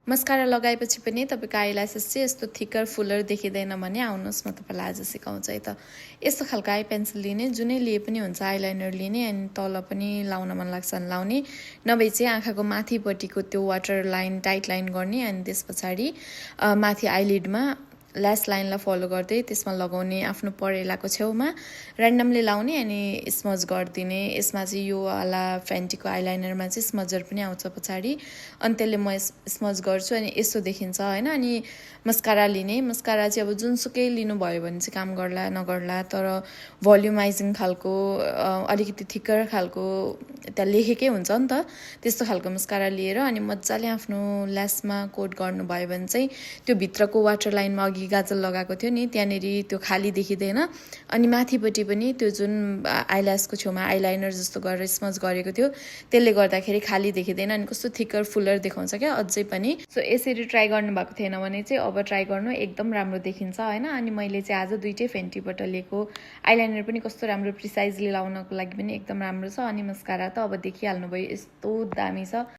Mascara लगाएपछि पनि तपाईँको आइल्यासेस चाहिँ यस्तो थिकर फुलर देखिँदैन भने आउनुहोस् म तपाईँलाई आज सिकाउँछु है त। यस्तो खालको आई पेन्सिल लिने, जुनै लिए पनि हुन्छ, आइलाइनर लिने अनि तल पनि लाउन मन लाग्छ भने लाउने, नभए चाहिँ आँखाको माथिपट्टिको त्यो वाटर लाइन टाइट लाइन गर्ने अनि त्यस पछाडि माथि आइलिडमा ल्यास लाइनलाई फलो गर्दै त्यसमा लगाउने, आफ्नो परेलाको छेउमा ऱ्यान्डमली लाउने अनि स्मज गरिदिने। यसमा चाहिँ यो वाला फेन्टीको आइलाइनरमा चाहिँ स्मजर पनि आउँछ पछाडि, अनि त्यसले म स्मज गर्छु अनि यस्तो देखिन्छ होइन। अनि मस्कारा लिने, मस्कारा चाहिँ अब जुनसुकै लिनुभयो भने चाहिँ काम गर्ला नगर्ला, तर भोल्युमाइजिङ खालको अलिकति थिकर खालको त्यहाँ लेखेकै हुन्छ नि त, त्यस्तो खालको मस्कारा लिएर अनि मजाले आफ्नो ल्यासमा कोट गर्नुभयो भने चाहिँ त्यो भित्रको वाटर लाइनमा अघि गाजल लगाएको थियो नि त्यहाँनिर त्यो खाली देखिँदैन, अनि माथिपट्टि पनि त्यो जुन आइल्यासको छेउमा आइलाइनर जस्तो गरेर स्मज गरेको थियो त्यसले गर्दाखेरि खाली देखिँदैन अनि कस्तो थिकर फुलर देखाउँछ क्या अझै पनि। सो यसरी ट्राई गर्नुभएको थिएन भने चाहिँ अब ट्राई गर्नु, एकदम राम्रो देखिन्छ होइन। अनि मैले चाहिँ आज दुइटै फेन्टीबाट लिएको, आइलाइनर पनि कस्तो राम्रो प्रिसाइजली लाउनको लागि पनि एकदम राम्रो छ, अनि मस्कारा त अब देखिहाल्नुभयो यस्तो दामी छ।